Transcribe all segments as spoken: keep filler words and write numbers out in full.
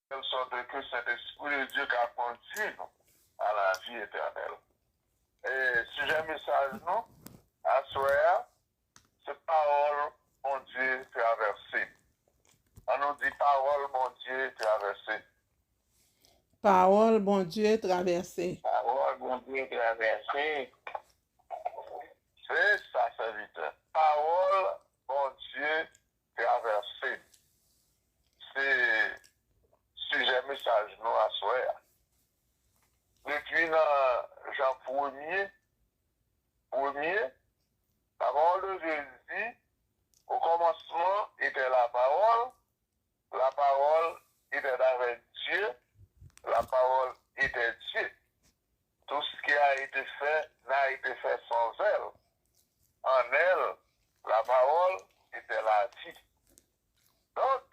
telle sorte que Saint-Esprit de Dieu ka kondui nou à la vie éternelle. E sijè mesaj nou aswè a, se pawòl Bondye travèse. An nou di pawòl Bondye travèse. Pawòl Bondye travèse. Pawòl Bondye travèse. Se sa, sèvitè. Pawòl Bondye travèse. Se sijè mesaj nou aswè a. Depi nan Jan premye, premye, la parole de Dieu dit, au commencement était la parole, la parole était avec Dieu, la parole était Dieu. Tout ce qui a été fait n'a été fait sans elle. En elle, la parole était la vie. Donk,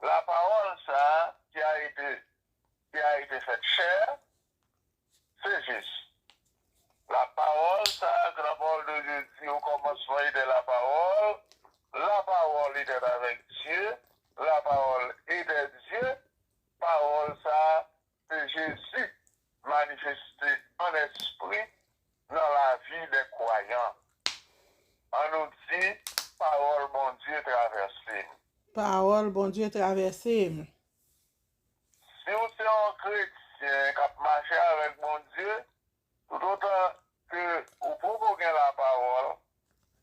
la parole sa qui a été, qui a été faite chair, c'est juste. La parole sa, que la parole de Dieu dit, au commencement était la parole, la parole était avec Dieu, la parole était Dieu, pawòl sa, se Jezi manifeste an espri nan lavi dè kwayan. An nou di, pawòl Bondye travèse m. Pawòl Bondye travèse m. Si w se yon kretyen k ap mache avèk Bondye, toutotan ke ou poko gen lapawòl,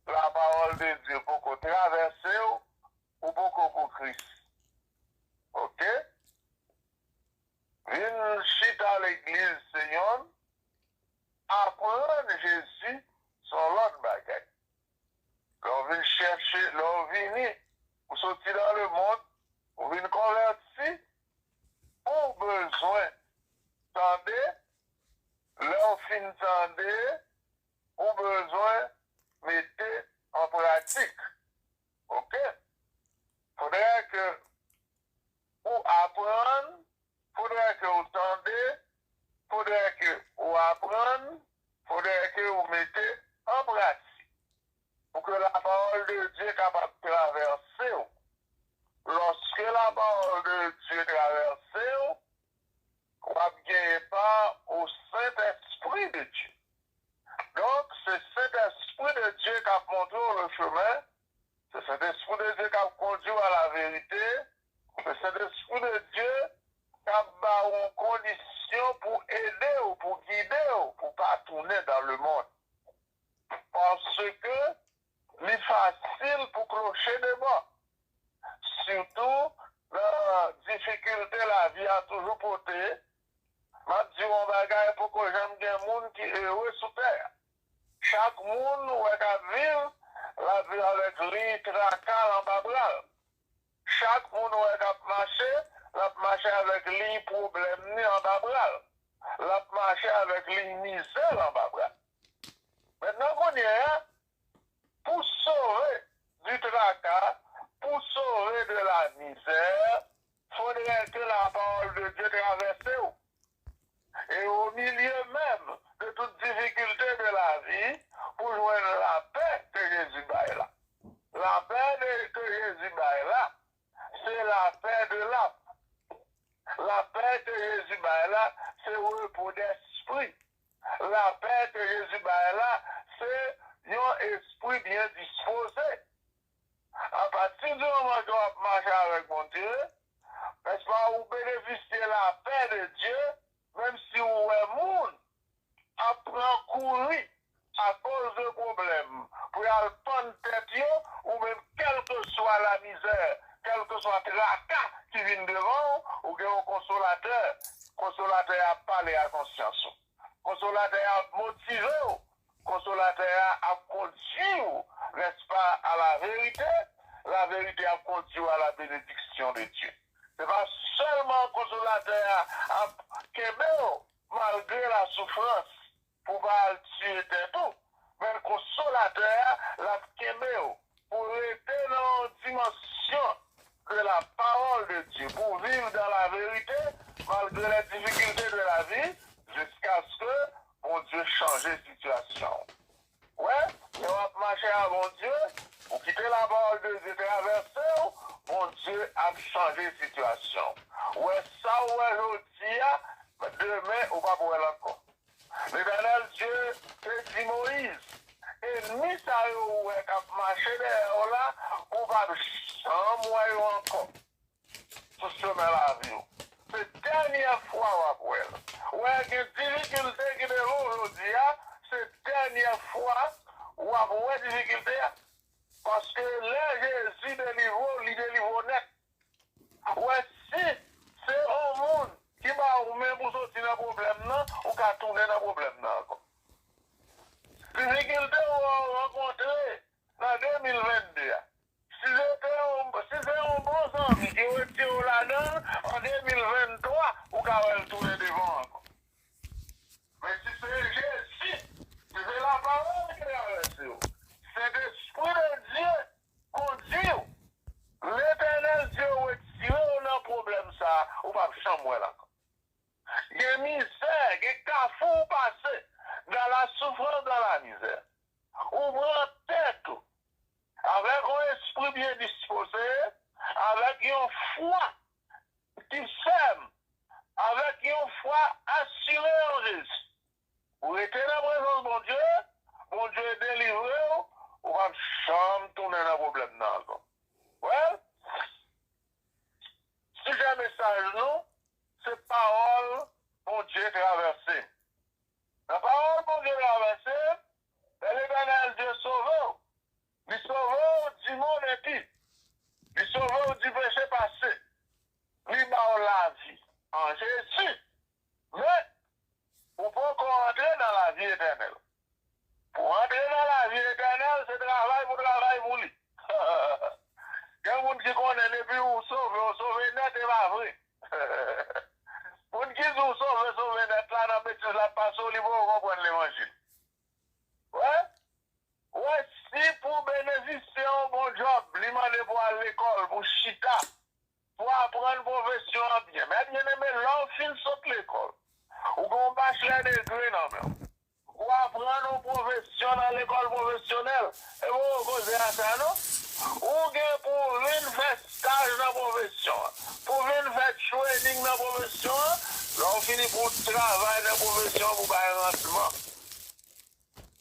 lapawòl de Dye poko travèse w, ou poko pou Kris. Oke? Vin chita legliz se yonn, aprann Jezi se yon lòt bagay. Lè w vin chèche, lè w vini, ou soti nan lemonn, ou vin konvèti, ou bezwen tande, lè w fin tande, ou bezwen mete an pratik. Oke? Fodrè ke ou aprann, fodrè ke ou tande, fodrè ke ou aprann, fodrè ke ou mete an pratik. Pou ke lapawòl de Dye kapab travèse w. Lòske lapawòl de Dye travèse w, w ap genyen pa o Sentèspri de Dye. Donk, se Sentèspri de Dye k ap montre w le chemen, se Sentèspri de Dye k ap kondui w a la verite, se Sentèspri de Dye k ap ba w yon kondisyon pou ede w, pou gide w, pou pa tounen dan lemonn. Paske li fasil pou kloche de bò. Sitou nan difikilte lavi a toujou pote. M ap di w yon bagay, poko janm gen moun ki ere sou tè a. Chak moun ou wè k ap viv, l ap viv avèk liy traka l anba bra l. Chak moun ou wè k ap mache, l ap mache avèk liy pwoblèm ni anba bra l. L ap mache avèk liy mizè l anba bra l. Mentnan kounye a, pou sove du traka, pou sove de la mizè, fodrè ke lapawòl de Dye travèse w. E o milye menm de tout difikilte de lavi, pou jwenn lapè ke Jezi bay la. Lapè de, ke Jezi bay la, se lapè de lam. Lapè ke Jezi bay la, se repo dèspri. Lapè ke Jezi bay la, se yon espri byen dispoze. Apati di moman ke w ap mache avèk Bondye, nèspa, ou benefisye lapè de Dye, menm si ou wè moun ap pran kouri akoz de pwoblèm pou y al pann tèt yo, ou menm kèlkeswa lamizè, kèlkeswa traka ki vin devan w, ou gen yon konsolatè. Konsolatè a ap pale a konsyans ou. Konsolatè a ap motive w. Konsolatè a ap kondui w, nèspa, a la verite. La verite ap kondui w a la benediksyon de Dye. Se pa sèlman konsolatè a ap kenbe w malgre la soufrans pou w pa al tiye tèt ou, men konsolatè a, l ap kenbe w pou w rete nan yon dimansyon de la parole de Dieu, pou w viv dans la vérité malgré les difficultés de la vie, jusqu'à ce que Bondye chanje sitiyasyon w. Wè, lè w ap mache a Bondye, ou kite lapawòl de Dye travèse w, Bondye ap chanje sitiyasyon w. Wè, Ou wè jodi a, demen ou p ap wè l ankò. Letènèl Dye te di Moyiz, enmi sa yo ou wè k ap mache dèyè w la, ou p ap janm wè yo ankò sou chemen lavi w. Se dènyè fwa w ap wè l. Ou wè gen difikilte ki devan w jodi a, se dènyè fwa w ap wè difikilte a. Paske lè Jezi delivre w, li delivre w nèt. Ou wè, si se yon moun ki ba ou men pou soti nan pwoblèm nan, ou ka tounen nan pwoblèm nan ankò. Difikilte ou rankontre nan de mil vennde a. Si se te yon, si se yon bon zanmi ki retire w ladan l, an de mil venntwa, ou ka wè l tounen devan w ankò. Men si se Jezi, si se lapawòl ki travèse w, Sentespri de Dye kondui w, Letènèl Dye retire w nan pwoblèm sa a, ou p ap janm wè l ankò. Gen mizè, gen kafou ou pase, dans la souffrance, dans la misère. Ou pran tèt ou avèk yon espri byen dispoze, avèk yon fwa ki fèm, avèk yon fwa asire an Jezi. Ou rete nan prezans Bondye, Bondye delivre w, ou p ap janm tounen nan pwoblèm nan ankò. Well, sijè mesaj nou, se pawòl Bondye travèse. Nan pawòl Bondye travèse, lè Letènèl Dye sove w, li sove w di mond enpi. Li sove w di peche pase. Li ba w lavi an Jezi. Men, ou poko antre nan lavi etènèl. Pou antre nan lavi etènèl, se travay pou travay pou li. Gen moun ki konnen depi ou sove, ou sove nèt, e pa vre. Moun ki di w sove, sove nèt la, nan betiz l ap pase w, li poko konprann levanjil. Wè, wè, si pou w benefisye yon bon djòb, li mande pou w al lekòl, pou w chita, pou w aprann pwofesyon an byen. Men byeneme, lè w fin sot lekòl, ou gen yon bachelor degree nan men w. Ou aprann yon pwofesyon nan lekòl pwofesyonèl. E poko koze a sa non. Ou gen pou w vin fè staj nan pwofesyon an, pou w vin fè training nan pwofesyon an. Lè w fini pou w travay nan pwofesyon an pou w bay randman.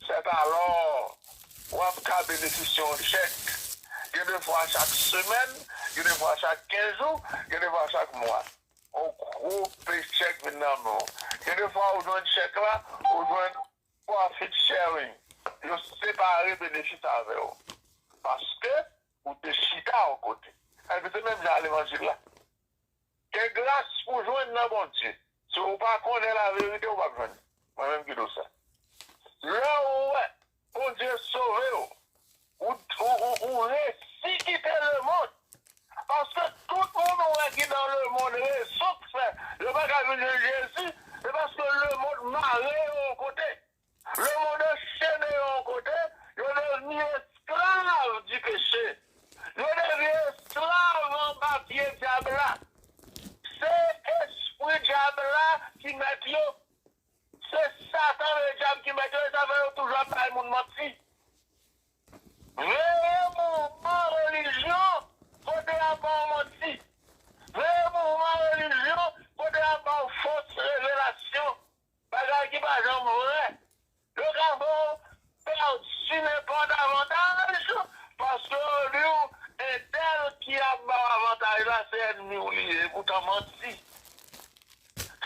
Sètalò, w ap ka benefisye yon chèk. Gen de fwa chak semèn, gen de fwa chak kenz jou, gen de fwa chak mwa. Yon gwo pechèk vin nan men w. Gen de fwa ou jwenn chèk la, ou jwenn profit sharing. Yo separe benefis avè w. Paske ou te chita yon kote. Èske se menm jan a levanjil la? Gen gras pou jwenn nan Bondye. Si w pa konnen laverite, ou p ap jwenn. Mwen menm ki di w sa. Lè ou wè Bondye sove w, ou, ou, ou, ou resi kite lemonn. Paske tout moun ou wè ki nan lemonn, rezon k fè yo pa ka vin jwenn Jezi, se paske lemonn mare yo yon kote. Lemonn anchene yo yon kote, yo devni esklav di peche. Yo devni esklav anba pye dyab la. Se espri dyab la ki mèt yo. Se Satan Ledyab ki mèt yo, e sa fè yo toujou ap bay moun manti. Veye mouvman relijyon kote y ap ba w manti. Veye mouvman relijyon kote y ap ba w fos revelasyon. Bagay ki pa janm vrè. Yo ka fè w pèdi nenpòt avantaj, paske yo di w entèl ki ap ba w avantaj la, se ènmi w li ye, epoutan manti.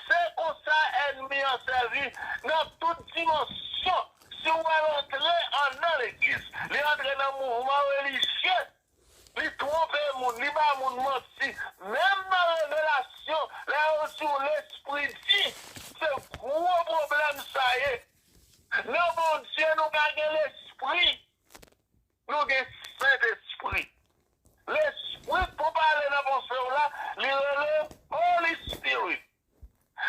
Se konsa ènmi an sèvi nan tout dimansyon. Si w wè l antre anndan legliz, li antre nan mouvman relijye, li twonpe moun, li ba moun manti. Menm nan revelasyon, lè yo di w lespri di, se gwo pwoblèm sa ye. Nan Bondye, nou pa gen lespri. Nou gen Sentespri. Lespri k pou pale nan panse w la, li rele Holy Spirit.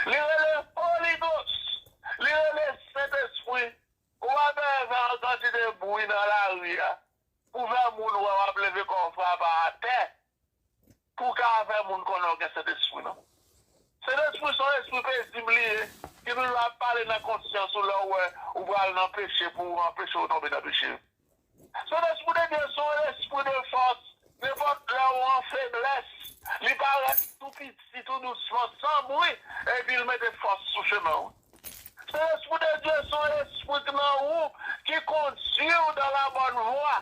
Li rele Holy Ghost. Li rele Sentespri. Ou pa bezwen fè yon kantite bri nan lari a pou fè moun wè w ap leve kò w frape atè. Pou w ka fè moun konnen w gen Sentespri, non. Sentespri se yon espri pezib li ye, ki toujou ap pale nan konsyans ou lè w wè ou pral nan peche pou anpeche w tonbe nan peche. Sentespri de Dye se yon espri de fòs. Nenpòt lè ou an feblès, li parèt tou piti, tou dousman, san bri, epi l mete fòs sou chemen w. Sentespri de Dye se yon espri k nan ou, ki kondui w dans la bonne voie.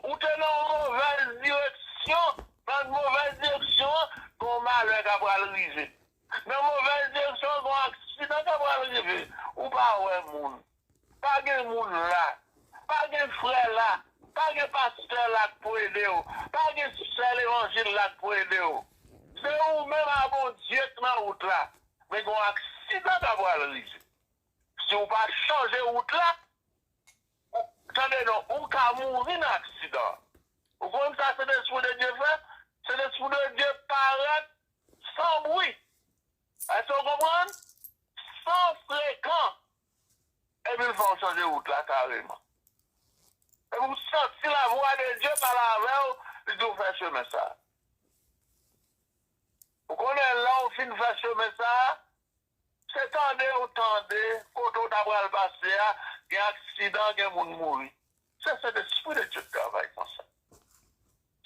Ou te nan yon movèz direksyon, nan movèz direksyon an, gen yon malè k ap pral rive. Nan movèz direksyon an, gen yon aksidan k ap pral rive. Ou pa wè moun. Pa gen moun la. Pa gen frè la. Pa gen pastè la k pou ede w. Pa gen sè levanjil la k pou ede w. Se ou menm a Bondye k nan wout la. Men gen yon aksidan k ap pral rive. Si w pa chanje wout la, ou, tande non, ou ka mouri nan aksidan. Ou konn sa Sentespri de Dye fè? Sentespri de Dye parèt san bri. Èske w konprann? San frekan. Epi l fè w chanje wout la kareman. Epi w santi lavwa de Dye pale avè w, li di w fè chemen sa. Ou konnen lè w fin fè chemen sa, se tande w tande, kote w ta pral pase a, gen aksidan, gen moun mouri. Se Sentespri de Dye k travay konsa.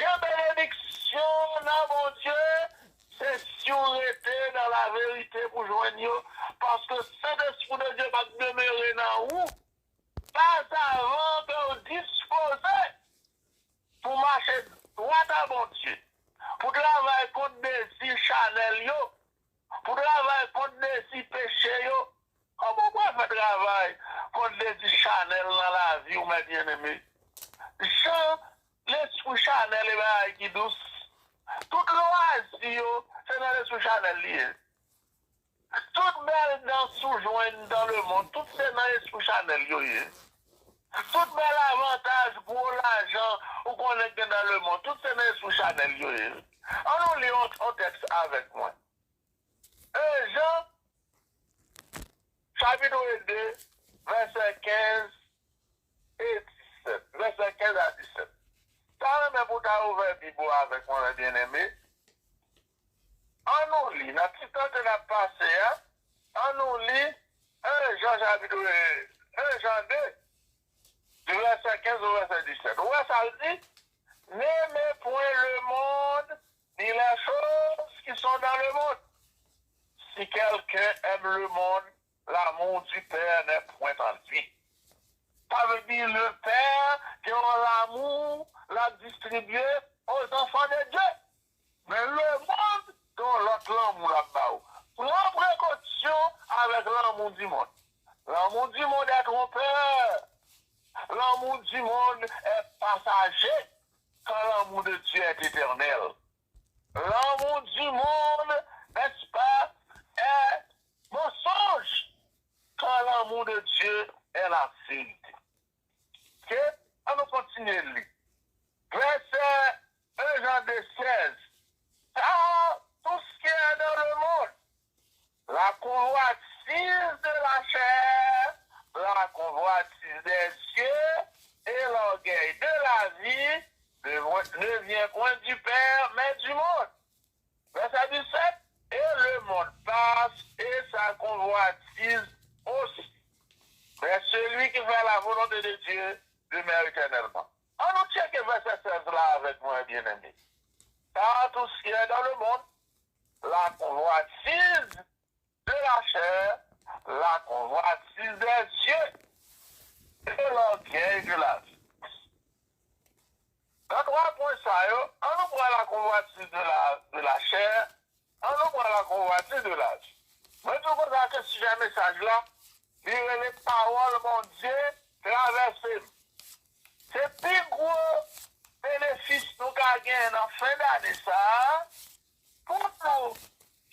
Gen benediksyon nan Bondye, se si w rete nan laverite pou jwenn yo, paske Sentespri de Dye p ap demere nan ou, pa avan ke w dispoze pou mache dwat a Bondye, pou travay kont dezi chanèl yo, pou travay kont dezi peche yo. Kòman w pral fè travay kont dezi chanèl nan lavi w, mè byeneme? Jan lespri chanèl e bagay ki dous. Tout lwazi yo, se nan lespri chanèl li ye. Tout bèl dans ou jwenn dans le monde, tout se nan espri chanèl yo ye. Tout bèl avantaj, gwo lajan ou konnen k gen dans le monde, tout se nan espri chanèl yo ye. Ann nou li yon, yon tèks avèk mwen. Jan, chapit de, vèsè kenz e disèt. Vèsè kenz a disèt. Sa renmen pou w ta ouvè Bib ou avèk mwen, mè byeneme. Ann nou li, nan ti tan ke n ap pase a, ann nou li en Jan chapit, en Jan de, du verset quinze au verset dix-sept. Ou wè sa l di? N'aimez point le monde, ni les choses qui sont dans le monde. Si quelqu'un aime le monde, l'amour du Père n'est point en lui. Sa vle di, le Père gen yon lanmou l ap distribye aux enfants de Dieu. Men lemonn gen yon lòt lanmou l ap ba w. Pran prekosyon avèk l'amour du monde. L'amour du monde est trompeur. L'amour du monde est passager, quand l'amour de Dieu est éternel. L'amour du monde, n'est-ce pas, est mensonge, quand l'amour de Dieu est la vérité. Ok? Ann nou kontinye li. Vèsè en Jan de sèz. Car tout ce qui est dans le monde, la convoitise de la chair, la convoitise des yeux et l'orgueil de la vie ne, ne vient point du Père, mais du monde. Verset dix-sept, et le monde passe et sa convoitise aussi. Mais celui qui fait la volonté de Dieu demeure éternellement. Ann nou tcheke vèsè sèz la avèk mwen, byeneme. Car tout ce qui est dans le monde, la convoitise de la chair, la convoitise des yeux et l'orgueil de la vie. Nan twa pwen sa yo, ann nou pran la convoitise de la, de la chair, ann nou pran la convoitise de la vie. Mwen di w konsa ke sijè mesaj la, li rele pawòl Bondye travèse m. Se pi gwo benefis nou ka genyen nan fen dane sa a, pou nou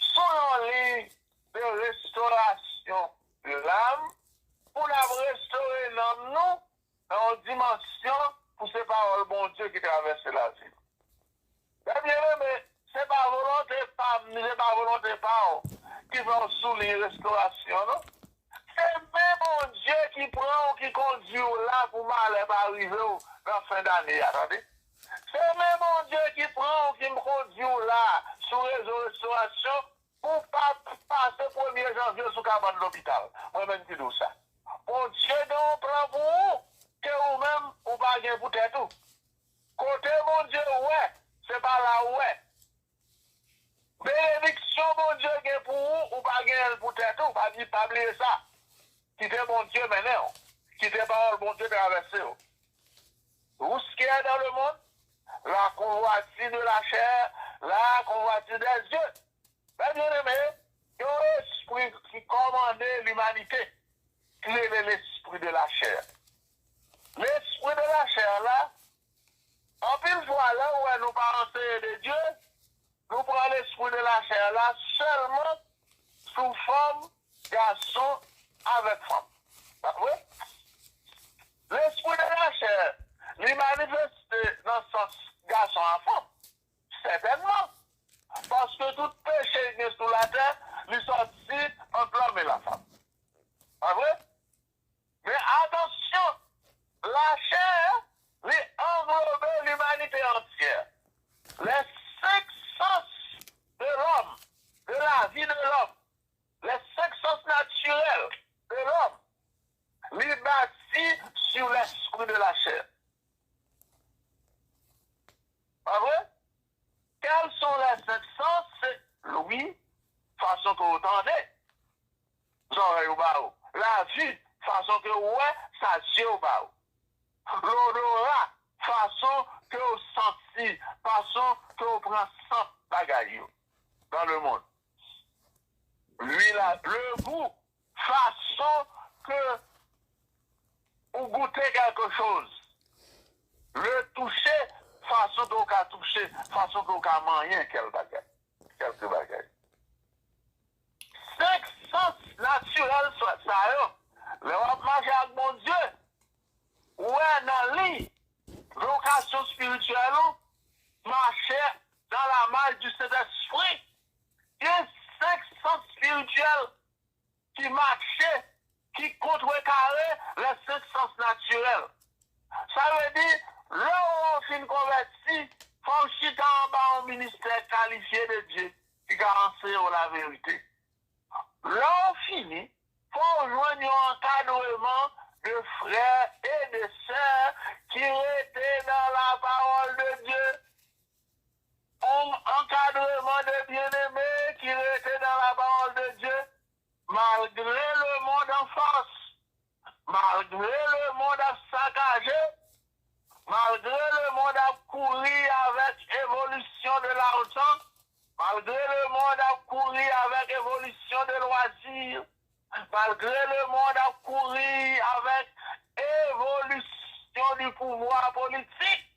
sou yon liy de restorasyon de lam, pou n ap restore nanm nou nan yon dimansyon pou se pawòl Bondye ki travèse lavi nou. Mè byeneme, se pa volonte pa m, ni se pa volonte pa w ki fè w sou liy restorasyon, non. Se men Bondye ki pran w, ki kondui w la pou malè pa rive w nan fen dane a, tande. Se men Bondye ki pran w, ki kondui w la sou rezo restorasyon pou w pa pase premye janvye sou kabann lopital. Mwen menm ki di w sa. Bondye gen yon plan pou ou ke ou menm ou pa gen pou tèt ou. Kote Bondye wè, se pa la ou wè. Benediksyon Direksyon Bondye gen pou ou, ou pa genyen l pou tèt ou. Pa, pa bliye sa. Kite Bondye mennen w. Kite pawòl Bondye travèse w. Tout ce qui est dans le monde, la convoitise de la chair, la convoitise des yeux. Mè byeneme, yon espri ki kòmande limanite, ki rele lespri de la chè. Lespri de la chè la, anpil fwa, lè ou wè nou pa anseye de Dye, nou pran lespri de la chè la sèlman sou fòm gason avèk fanm. Pa vre? Lespri de la chè, li manifeste nan sans gason a fanm. Sètènman. Paske tout peche ki gen sou latè, li sòti ant lòm e lafanm. Pa vre? Men atansyon, lachè, li anglobe limanite antyè. Les cinq sens de l'homme, de la vie de l'homme, les cinq sens naturels de l'homme, li bati sur l'esprit de la chair. Pa vre? Quels sont les cinq sens? Se lwi, fason ke w tande, zòrèy ou ba ou. La vue, fason ke w wè, sa zye w ba ou. L'odorat, fason ke w santi, fason ke w pran sant bagay yo dans le monde. Lui, la, le goût, fason ke ou goute quelque chose. Le toucher, fason ke w ka touche, fason ke w ka manyen kèl bagay, kèlke bagay. Senk sans natirèl sa, sa yo, lè w ap mache ak Bondye, ou wè nan liy vokasyon espirityèl ou, mache dans la marche du Saint-Esprit. Gen senk sans espirityèl ki mache, ki kontrekare les cinq sens naturels. Sa vle di, lè w fin konvèti, fò w chita anba yon ministè kalifye de Dye ki ka anseye w laverite. Lè w fini, fò w jwenn yon ankadreman de frè e de sè ki rete nan la parole de Dieu. Un encadrement de bien-aimés qui rete dans la parole de Dieu, malgré le monde en face, malgré le monde ap sakaje, malgré le monde ap kouri avèk evolisyon de lajan, malgré le monde ap kouri avèk evolisyon de lwazi, malgré le monde ap kouri avèk evolisyon du pouvoir politik,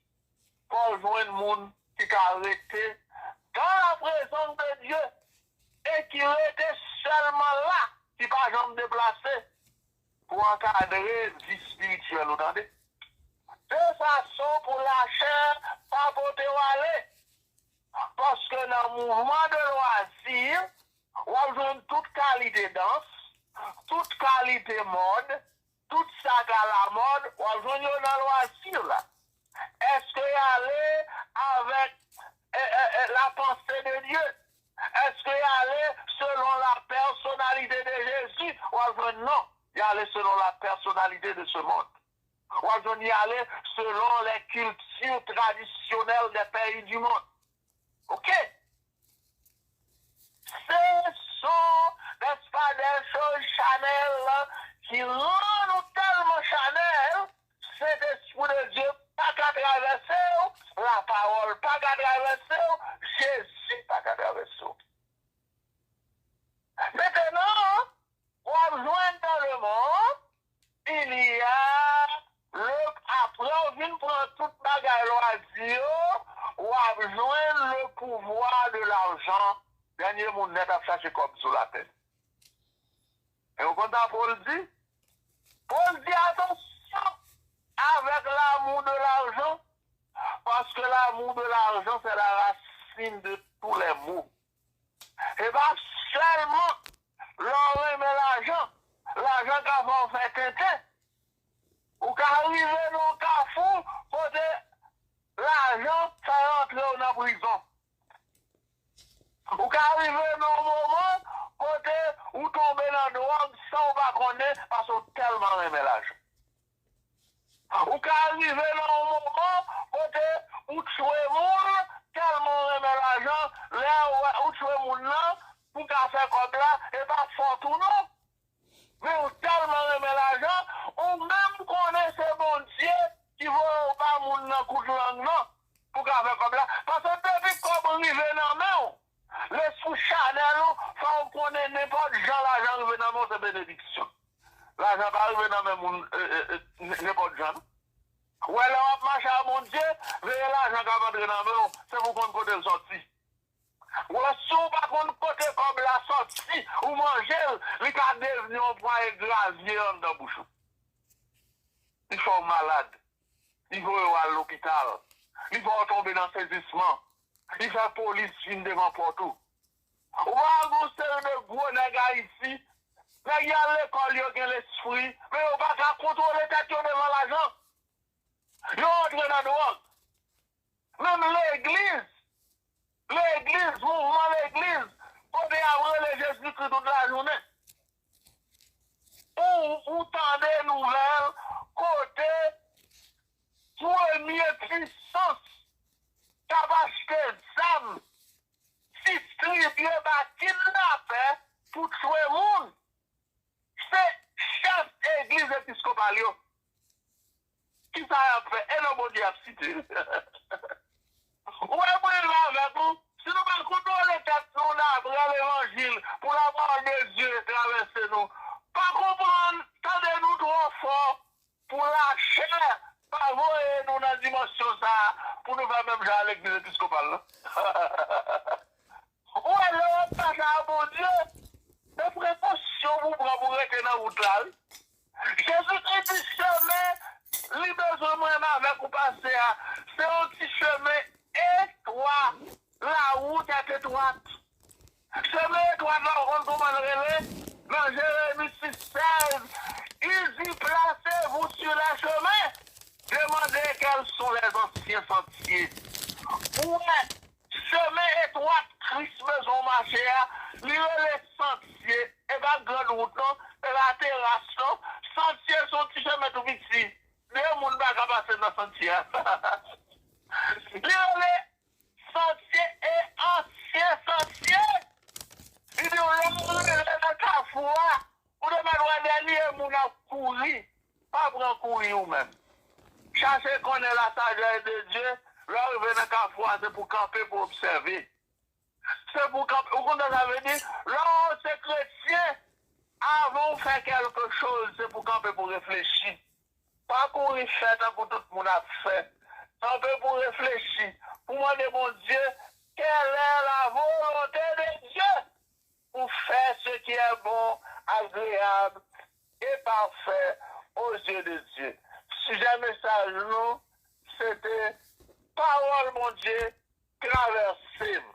fò w jwenn moun ki ka rete dans la présence de Dieu e ki rete sèlman la, ki pa janm deplase pou ankadre vi espirityèl ou, tande. De fason pou lachè pa pote w ale. Paske nan mouvman de lwazi, w ap jwenn tout kalite dans, tout kalite mòd, tout sa k alamòd, w ap jwenn yo nan lwazi la. Èske y ale avèk, e, e, e, la pensée de Dieu? Èske y ale selon la personnalité de Jésus? W ap jwenn non. Y ale selon la personnalité de ce monde. W ap jwenn y ale selon les cultures traditionnelles des pays du monde. Ok? Ce sont, n'est-ce pas, des choses charnelles qui rendent nous tellement charnels, Sentespri de Dye pa ka travèse w, lapawòl pa ka travèse w, Jezi pa ka travèse w. Maintenant, w ap jwenn dans le monde, il y a le, apre w fin pran tout bagay lwazi yo, w ap jwenn le pouvoir de l'argent. Dènye moun nèt ap chache kòb sou latè. E w konn sa Pòl di? Pòl di, attention avec l'amour de l'argent, parce que l'amour de l'argent, c'est la racine de tous les maux. E pa sèlman lè w renmen lajan, lajan ka fè w fè tenten. Ou ka rive nan yon kafou kote lajan fè rantre w nan prizon. Ou ka rive nan yon moman kote ou tonbe nan dwòg san w pa konnen, paske w tèlman renmen lajan. Ou ka rive nan yon moman kote ou tchwe moun, tèlman w renmen lajan, lè w, ou tchwe moun nan, pou w ka fè kòb la, e pa fòt ou non. Men ou tèlman renmen lajan, ou menm konnen se Bondye ki voye w ba moun nan kout lang nan pou w ka fè kòb la. Paske depi kòb rive nan men w, lespri chanèl ou fè w konnen nenpòt jan lajan rive nan men w se benediksyon. Lajan pa rive nan men moun e, e, e, n- nenpòt jan non. Ou wè lè w ap mache a Bondye, veye lajan k ap antre nan men w, se pou w konn kote l sòti. Ou wè si w pa konn kote kòb la sòti, ou manje l, li ka devni yon pwaye gravye anndan bouch ou. Li fè w malad. Li voye w al lopital. Li fè w tonbe nan sezisman. Li fè polis vin devan pòt ou. Ou pa wè gon seri de gwo nèg Ayiti. Nèg y al lekòl, yo gen lespri, men yo pa ka kontwole tèt yo devan lajan. Yo antre nan dwòg. Menm legliz, legliz, mouvman legliz, kote y ap rele Jezikri tout lajounen. Ou, ou tande nouvèl kote premye pisans k ap achte zam distribye ba kidnapè pou tchwe moun. Se chèf egliz episkopal yo. Kisa y ap fè? E non Bondye y ap site. Ou wè mwen la avèk ou. Si nou pa kontwole tèt nou, n a pran levanjil pou lapawòl de Dye travèse nou. Pa konprann, tande nou twò fò pou lachè pa voye nou nan dimansyon sa a pou nou fè menm jan a legliz episkopal la. Ou wè lè w ap mache a Bondye, se prekosyon pou w pran pou w rete nan wout la wi. Jezikri di chemen li bezwen mwen menm avèk ou pase a, se yon ti chemen etwa. La route est étroite. Chemen etwat la, ou konn kòman l rele? Nan Jeremi sis sèz, il dit, placez-vous sur les chemins, demandez quels sont les anciens sentiers. Ou wè, chemen etwat Kris bezwen w mache a, li rele santye, e pa gran wout non, e pa teras non. Santye se yon ti chemen tou piti. De moun pa ka pase nan santye a. Li rele santye e ansyen santye. Li di w lè w rive nan kafou a, ou te mèt wè dènye moun ap kouri. Pa pran kouri ou menm. Chache konnen la sagesse de Dieu, lè w rive nan kafou a, se pou kanpe pou obsève. Se pou kanpe. Ou konn sa sa vle di? Lè w se kretyen, avan w fè kèlke choz, se pou kanpe pou reflechi. Pa kouri fè tankou tout moun ap fè. Kanpe pou reflechi, pou mande Bondye, quelle est la volonté de Dieu? Pour faire ce qui est bon, agréable et parfait aux yeux de Dieu. Sijè mesaj nou, se te pawòl Bondye travèse m.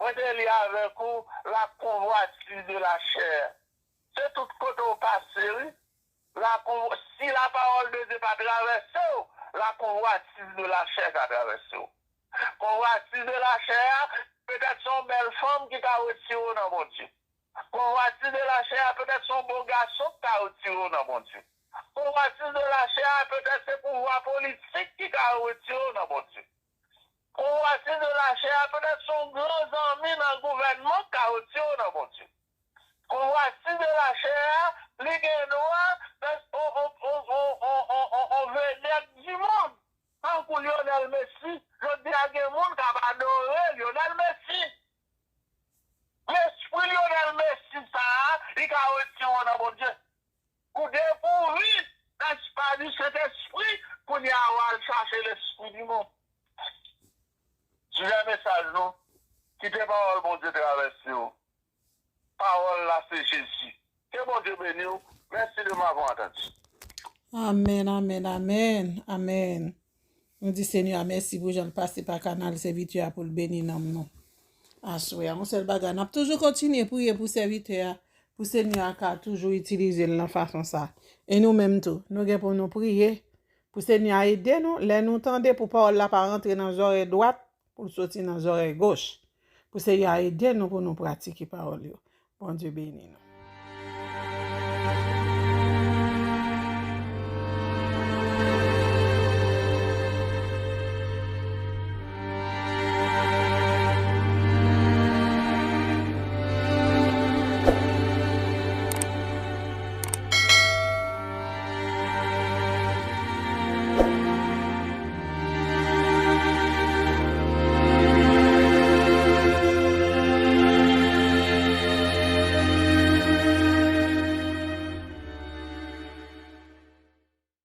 Mwen te li avèk ou la convoitise de la chair. Se tout kote w pase, wi. La con- si la parole de Dieu pa travèse w, la convoitise de la chair ka travèse w. Konvwatiz de lachè a, petèt se yon bèl fanm ki ka retire w nan Bondye. Konvwatiz de lachè a, petèt se yon bon gason ki ka retire w nan Bondye. Konvwatiz de lachè a, petèt se pouvwa politik ki ka retire w nan Bondye. Konvwatiz de lachè a, petèt se yon gran zanmi nan gouvènman ki ka retire w nan Bondye. Konvwatiz de lachè a, li gen dwa on, on, on, on, on, on, on, on vedèt di mond. Tankou Lionel Messi, jodi a gen moun k ap adore Lionel Messi. Lespri Lionel Messi sa a, li ka retire w nan Bondye. Ou depouri, n'est-ce pas, du Saint-Esprit, kounye a w al chache lespri di mond. Sijè mesaj nou, kite pawòl Bondye travèse w. Pawòl la se Jezi. Ke Bondye beni w. Mèsi de m'avoir entendu. Amèn, amèn, amèn, amèn. Nou di Senyè a mèsi pou jan l pase pa kanal sèvitè a pou l beni nanm nou. Aswè a, yon sèl bagay, n ap toujou kontinye priye pou sèvitè a, pou Senyè a ka toujou itilize l nan fason sa. E nou menm tou, nou gen pou nou priye, pou Senyè a ede nou, lè nou tande pou pawòl la pa rantre nan zòrèy dwat, pou l soti nan zòrèy goch. Pou Senyè a ede nou pou nou pratike pawòl yo. Bondye beni nou.